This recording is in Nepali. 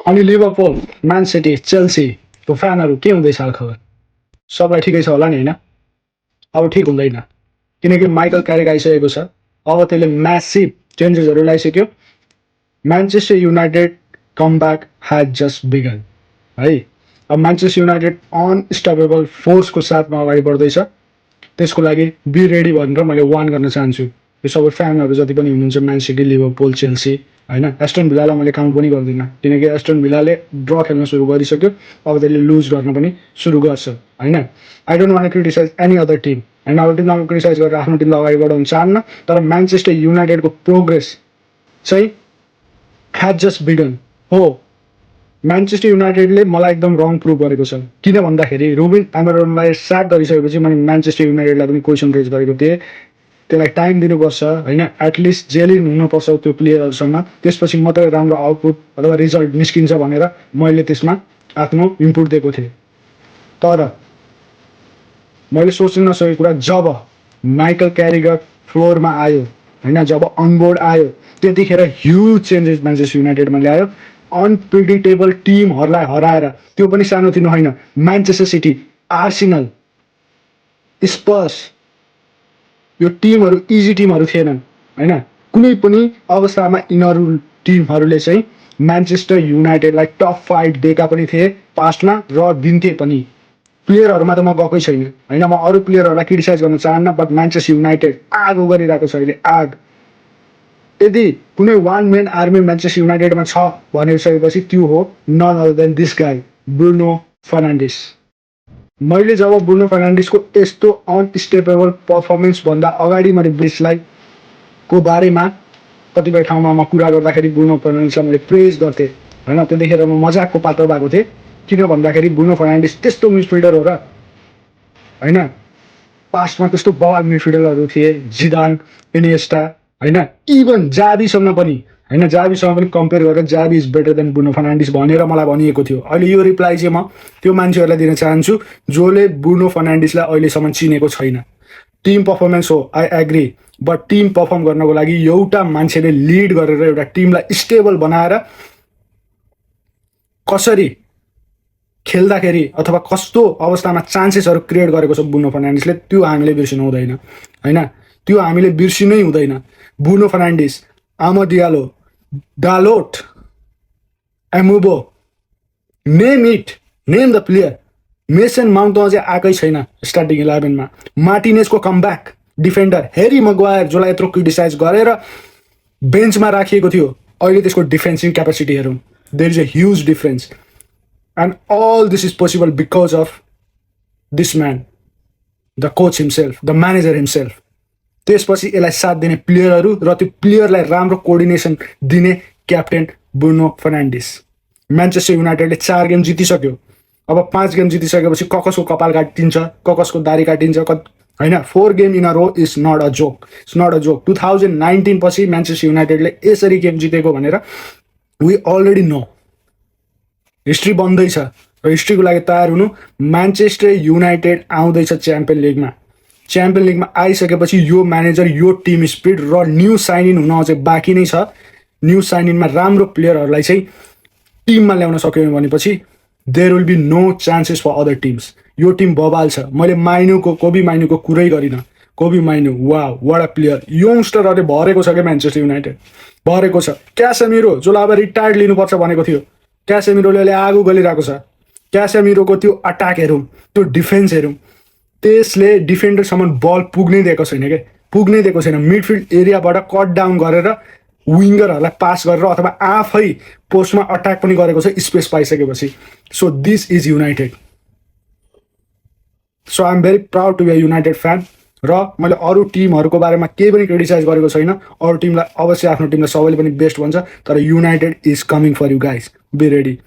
अनि लिभरपुल, म्यान सिटी, चेल्सीको फ्यानहरू के हुँदैछ खबर? सबलाई ठिकै छ होला नि होइन? अब ठिक हुँदैन किनकि माइकल क्यारिक आइसकेको छ। अब त्यसले म्यासिभ चेन्जेसहरू ल्याइसक्यो। Manchester United comeback has just begun है। अब म्यान्चेस्टर युनाइटेड अनस्टपेबल फोर्सको साथमा अगाडि बढ्दैछ। त्यसको लागि बी रेडी भनेर मैले वार्न गर्न चाहन्छु। यो सबै फ्यानहरू जति पनि हुनुहुन्छ म्यान सिटी, लिभरपुल, चेल्सी होइन। एस्टन भिल्लालाई मैले काउन्ट पनि गर्दिनँ किनकि एस्टन भिल्लाले ड्र खेल्न सुरु गरिसक्यो। अब त्यसले लुज गर्न पनि सुरु गर्छ होइन। I don't want criticise any other team होइन। अरू टिमलाई क्रिटिसाइज गरेर आफ्नो टिमलाई अगाडि बढाउन चाहन्न। तर म्यान्चेस्टर युनाइटेडको प्रोग्रेस चाहिँ ह्याज जस्ट बिगन हो। म्यान्चेस्टर युनाइटेडले मलाई एकदम रङ प्रुभ गरेको छ। किन भन्दाखेरि रुबिन एमरोनलाई स्याक गरिसकेपछि मैले म्यान्चेस्टर युनाइटेडलाई पनि क्वेसन रेज गरेको थिएँ। त्यसलाई टाइम दिनुपर्छ होइन। एटलिस्ट जेलिन हुनुपर्छ त्यो प्लेयरहरूसँग, त्यसपछि मात्रै राम्रो आउटपुट अथवा रिजल्ट निस्किन्छ भनेर मैले त्यसमा आफ्नो इनपुट दिएको थिएँ। तर मैले सोच्न नसकेको कुरा जब माइकल क्यारिगर फ्लोरमा आयो होइन, जब अनबोर्ड आयो त्यतिखेर ह्युज चेन्जेस म्यान्चेस्टर युनाइटेडमा ल्यायो। अनप्रिडिक्टेबल टिमहरूलाई हराएर, त्यो पनि सानोतिनो होइन, म्यान्चेस्टर सिटी, आर्सेनल, स्पर्स, यो टिमहरू इजी टिमहरू थिएनन् होइन। कुनै पनि अवस्थामा यिनीहरू टिमहरूले चाहिँ म्यान्चेस्टर युनाइटेडलाई टप फाइट दिएका पनि थिए पास्टमा र दिन्थे पनि। प्लेयरहरूमा त म गएकै छैन होइन। म अरू प्लेयरहरूलाई क्रिटिसाइज गर्न चाहन्न, बट म्यान्चेस्टर युनाइटेड आगो गरिरहेको छ अहिले, आग। यदि कुनै वान म्यान आर्मी म्यान्चेस्टर युनाइटेडमा छ भनिसकेपछि त्यो हो none other than this guy, Bruno Fernandes. मैले जब ब्रुनो फर्नान्डिसको यस्तो अनस्टेपेबल पर्फर्मेन्स भन्दा अगाडि मैले ब्रिसलाई को बारेमा कतिपय ठाउँमा म कुरा गर्दाखेरि ब्रुनो फर्नान्डिसलाई मैले प्रेज गर्थेँ होइन। त्यतिखेर म मजाकको पात्र भएको थिएँ। किन भन्दाखेरि ब्रुनो फर्नान्डिस त्यस्तो मिडफिल्डर हो र होइन। पास्टमा त्यस्तो बवाल मिडफिल्डरहरू थिए, जिदान, इनिएस्टा होइन। इभन जावीसँग पनि होइन, जावीसँग पनि कम्पेयर गरेर Xavi is better than Bruno Fernandes भनेर मलाई भनिएको थियो। अहिले यो रिप्लाई चाहिँ म त्यो मान्छेहरूलाई दिन चाहन्छु जसले ब्रुनो फर्नान्डिसलाई अहिलेसम्म चिनेको छैन। टिम पर्फर्मेन्स हो, I agree, but team perform गर्नको लागि एउटा मान्छेले लिड गरेर एउटा टिमलाई स्टेबल बनाएर कसरी खेल्दाखेरि अथवा कस्तो अवस्थामा चान्सेसहरू क्रिएट गरेको छ ब्रुनो फर्नान्डिसले, त्यो हामीले बिर्सिनु हुँदैन होइन। त्यो हामीले बिर्सिनै हुँदैन। Bruno Fernandes, Amad Diallo, Dalot, Mbeumo, name it, name the player. Mason Mount त अझै आएकै छैन स्टार्टिङ 11मा। मार्टिनेजको कमब्याक, डिफेन्डर हेरी मगवायर जसलाई यत्रो क्रिटिसाइज गरेर बेन्चमा राखिएको थियो, अहिले त्यसको डिफेन्सिभ क्यापेसिटी हेरौँ, there is a huge difference. And all this is possible because of this man, the coach himself, the manager himself. त्यसपछि यसलाई साथ दिने प्लेयरहरू र त्यो प्लेयरलाई राम्रो कोअर्डिनेसन दिने क्याप्टेन ब्रुनो फर्नान्डिस। म्यान्चेस्टर युनाइटेडले 4 गेम जितिसक्यो। अब 5 गेम जितिसकेपछि कसको कपाल काटिन्छ, कसको दारी काटिन्छ होइन। 4 game in a row is not a joke, it's not a joke. 2019 पछि म्यान्चेस्टर युनाइटेडले यसरी गेम जितेको भनेर वी अलरेडी नो। हिस्ट्री बन्दैछ र हिस्ट्रीको लागि तयार हुनु। म्यान्चेस्टर युनाइटेड आउँदैछ च्याम्पियन लिगमा। च्याम्पियन लिगमा आइसकेपछि यो म्यानेजर, यो टिम स्पिरिट र न्यू साइन इन हुन अझै बाँकी नै छ। न्यू साइन इनमा राम्रो प्लेयरहरूलाई चाहिँ टिममा ल्याउन सक्यो भनेपछि there will be no chances for other teams. यो टिम बबाल छ। मैले कोबी माइनुको कुरै गरिनँ। कोबी माइनु वाह वाट अ प्लेयर। यङस्टरहरूले भरेको छ क्या म्यान्चेस्टर युनाइटेड, भरेको छ। क्यासेमिरो जसलाई अब रिटायर्ड लिनुपर्छ भनेको थियो, क्यासेमिरोले अहिले आगो गलिरहेको छ। क्यासेमिरोको त्यो अट्याक हेरौँ, त्यो डिफेन्स हेरौँ, त्यसले डिफेन्डरसम्म बल पुग्नै दिएको छैन क्या, पुग्नै दिएको छैन। मिडफिल्ड एरियाबाट कट डाउन गरेर विङ्गरहरूलाई पास गरेर अथवा आफै पोस्टमा अट्याक पनि गरेको छ स्पेस पाइसकेपछि। So this is United. So I am very proud to be a United fan. र मैले अरू टिमहरूको बारेमा केही पनि क्रिटिसाइज गरेको छैन। अरू टिमलाई अवश्य आफ्नो टिमलाई सबैले पनि बेस्ट भन्छ, तर United is coming for you guys, be ready.